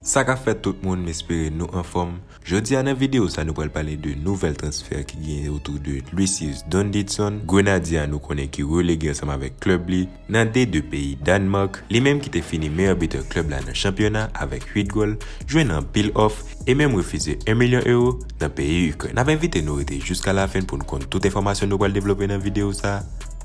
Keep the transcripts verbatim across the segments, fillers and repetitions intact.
Sa k ap fèt tout moun, m espere nou anfòm. Jodi a nan videyo sa, nou pral pale de nouvèl transfè ki genyen otou de Lucius Donaldson, Grenadye a nou konnen ki relege ansanm avèk klèb li nan D de peyi Dànmak. Li menm ki te fini meyè bitè klèb la nan chanpyona avèk uit gòl, jwenn anpil òf e menm refize en milyon ewo nan peyi Ikrèn. N ap envite nou rete jiska lafen pou n konn tout enfòmasyon nou pral devlope nan videyo sa.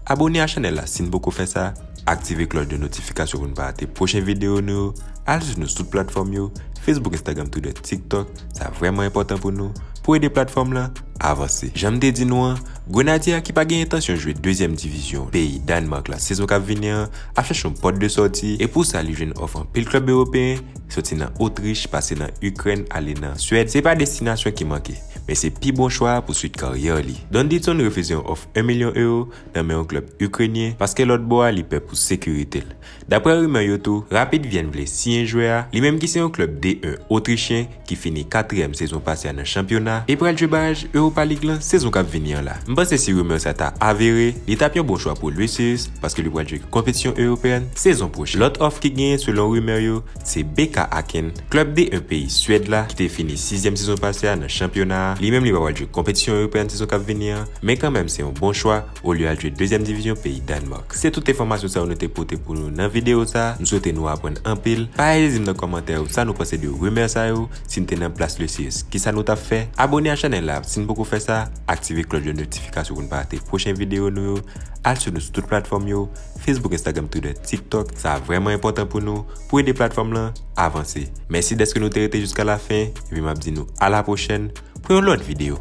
Abone a chanèl la si n poko fè sa, aktive klòch de notifikasyon pou n pa rate pwochen videyo nou yo, al swiv nou sou tout platfòm yo, Facebook, Instagram, Twitter, TikTok, sa vrèman enpòtan pou nou, pou ede platfòm lan avanse. Jan m te di nou an, Grenadye a ki pa gen entansyon jwe dezyèm divizyon peyi Dànmak la sezon k ap vini an, ap chache yon pòt de sòti, e pou sa li jwenn òf anpil klèb ewopeyen, soti nan Otrich, pase nan Ikrèn, ale nan Swèd. Se pa destinasyon ki manke, men se pi bon chwa a pou swit karyè li. Donaldson refize yon òf en milyon ewo nan men yon klèb ikrenyen, paske lòt bò a li pè pou sekirite l. Daprè rimè yo tou, Rapid Vyen vle siyen jwè a, li menm ki se yon klèb D en otrichyen ki fini katriyèm sezon pase a nan chanpyona e pral jwe baraj Europa League lan sezon k ap vini an la. M panse si rimè sa ta avere, li t ap yon bon chwa pou Lucius, paske li pral jwe konpetisyon ewopeyèn sezon pwochèn. Lòt òf ki genyen selon rimè yo, se B K Aken, klèb D en peyi Swèd la, ki te fini sizyèm sezon pase a nan chanpyona a. Li menm li pa pral jwe konpetisyon ewopeyèn sezon k ap vini an, men kanmenm se yon bon chwa olye al jwe dezyèm divizyon peyi Dànmak. Se tout enfòmasyon sa yo nou te pote pou nou nan videyo sa. M swete nou aprann anpil. Pa ezite di m nan kòmantè yo sa nou panse de rimè sa yo. Si n te nan plas Lucius, kisa nou t ap fè? Abone a chanèl la si n poko fè sa, aktive klòch de notifikasyon pou n pa rate pwochen videyo nou yo. Al swiv nou sou tout platfòm yo, Facebook, Instagram, Twitter, TikTok. Sa vrèman enpòtan pou nou, pou ede platfòm lan avanse. Mèsi dèske nou te rete jiska lafen, epi m ap di nou a la pwochèn pou yon lòt videyo.